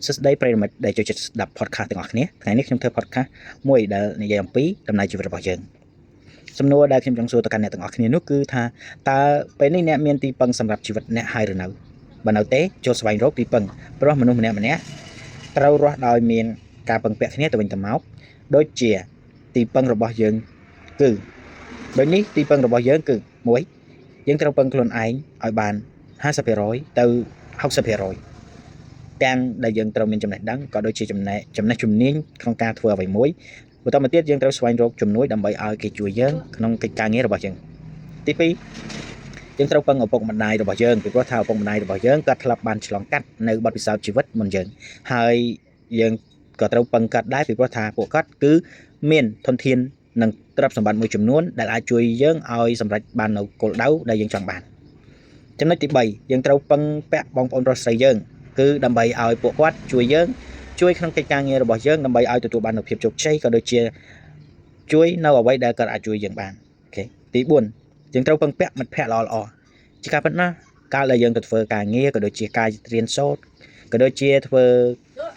សួស្តីប្រិយមិត្តដែលចូលចិត្តស្ដាប់ podcast ទាំងអស់គ្នាថ្ងៃនេះខ្ញុំធ្វើ podcast មួយដែលនិយាយអំពីដំណើរជីវិតរបស់យើងសំណួរដែលខ្ញុំចង់សួរទៅកាន់អ្នកទាំងអស់គ្នានោះគឺថាតើពេលនេះអ្នកមានទីពឹងសម្រាប់ជីវិតអ្នកហើយឬនៅបើនៅទេចូលស្វែងរកទីពឹងព្រោះមនុស្សម្នាក់ម្នាក់ត្រូវរស់ដោយមានការពឹងពាក់គ្នាទៅវិញទៅមកដូចជាទីពឹងរបស់យើងគឺដូចនេះទីពឹងរបស់យើងគឺ1យើងត្រូវពឹងខ្លួនឯងឲ្យបាន50%ទៅ60%ទាំងដែលយើងត្រូវមានចំណេះដឹងក៏ដូចជាចំណេះចំណេះជំនាញក្នុងការធ្វើអ្វីមួយបន្តមកទៀតយើងត្រូវស្វែងរកជំនួយដើម្បីឲ្យគេជួយយើងក្នុងកិច្ចការងាររបស់យើងទី2យើងត្រូវពឹងឪពុកម្ដាយរបស់យើងពីព្រោះថាឪពុកម្ដាយរបស់យើងគាត់ធ្លាប់បានឆ្លងកាត់នៅបទពិសោធន៍ជីវិតមុនយើងហើយយើងក៏ត្រូវពឹងគាត់ដែរពីព្រោះថាពួកគាត់គឺមានធនធាននិងទ្រព្យសម្បត្តិមួយចំនួនដែលអាចជួយយើងឲ្យសម្រេចបាននៅគោលដៅដែលយើងចង់បានចំណុចទី3យើងត្រូវពឹងពាក់បងប្អូនប្រុសស្រីយើងគឺដើម្បីឲ្យពួកគាត់ជួយយើងជួយក្នុងកិច្ចការងាររបស់យើងដើម្បីឲ្យទទួលបាននូវភាពជោគជ័យក៏ដូចជាជួយនៅអ្វីដែលគាត់អាចជួយយើងបាន OK ទី4យើងត្រូវពឹងពាក់មិត្តភ័ក្តិល្អៗជាការពិតណាស់កាលដែលយើងទៅធ្វើការងារក៏ដូចជាការរៀនសូត្រក៏ដូចជាធ្វើ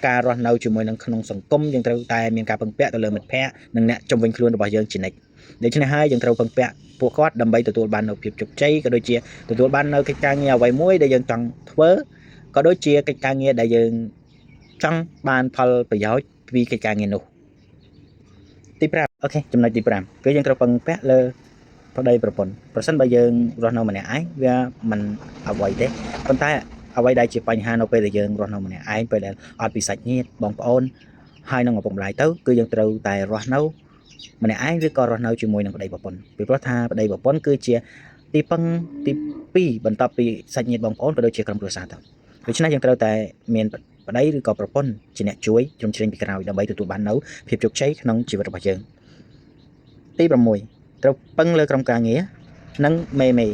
ការរស់នៅជាមួយនឹងក្នុងសង្គមយើងត្រូវតែមានការពឹងពាក់ទៅលើមិត្តភ័ក្តិនិងអ្នកជុំវិញខ្លួនរបស់យើងជានិច្ចដូច្នេះហើយយើងត្រូវពឹងពាក់ពួកគាត់ដើម្បីទទួលបាននូវភាពជោគជ័យក៏ដូចជាទទួលបាននូវកិច្ចការងារអ្វីមួយដែលយើងចង់ធ្វើក៏ដូចជាកិច្ចការងារដែលយើងចង់បានផលប្រយោជន៍ពីកិច្ចការងារនោះទី5 OK ចំណុចទី5គឺយើងត្រូវពឹងពាក់លើប្តីប្រពន្ធប្រសិនបើយើងរស់នៅម្នាក់ឯងវាមិនអ្វីទេប៉ុន្តែអ្វីដែលជាបញ្ហានៅពេលដែលយើងរស់នៅម្នាក់ឯងពេលដែលអត់ពីសាច់ញាតិបងប្អូនហើយនឹងឪពុកម្ដាយទៅគឺយើងត្រូវតែរស់នៅម្នាក់ឯងឬក៏រស់នៅជាមួយនឹងប្តីប្រពន្ធពីព្រោះថាប្តីប្រពន្ធគឺជាទីពឹងទី2បន្ទាប់ពីសាច់ញាតិបងប្អូនក៏ដូចជាក្រុមគ្រួសារទៅដូច្នេះយើងត្រូវតែមានប្តីឬក៏ប្រពន្ធជាអ្នកជួយជ្រោមជ្រែងពីក្រោយដើម្បីទទួលបាននូវភាពជោគជ័យក្នុងជីវិតរបស់យើងទី6ត្រូវពឹងលើក្រុមការងារនិងមេមេ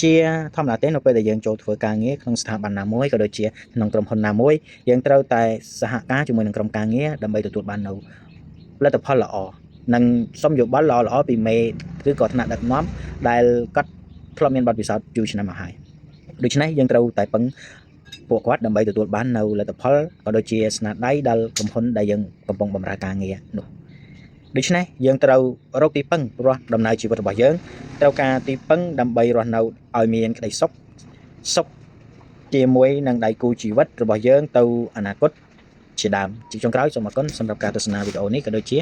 ជាធម្មតាទេនៅពេលដែលយើងចូលធ្វើការងារក្នុងស្ថាប័នណាមួយក៏ដូចជាក្នុងក្រុមហ៊ុនណាមួយយើងត្រូវតែសហការជាមួយនឹងក្រុមការងារដើម្បីទទួលបាននូវលទ្ធផលល្អនិងសុំយោបល់ល្អៗពីមេឬក៏ថ្នាក់ដឹកនាំដែលគាត់ធ្លាប់មានបទពិសោធន៍យូរឆ្នាំមកហើយដូច្នេះយើងត្រូវតែពឹងពួកគាត់ដើម្បីទទួលបាននូវលទ្ធផលក៏ដូចជាស្នាដៃដល់ក្រុមហ៊ុនដែលយើងកំពុងបម្រើការងារនោះដូច្នេះយើងត្រូវរកទីពឹងរស់ដំណើរជីវិតរបស់យើងត្រូវការទីពឹងដើម្បីរស់នៅឲ្យមានក្តីសុខសុខជាមួយនឹងដៃគូជីវិតរបស់យើងទៅអនាគតជាដើមជាចុងក្រោយសូមអរគុណសម្រាប់ការទស្សនាវីដេអូនេះក៏ដូចជា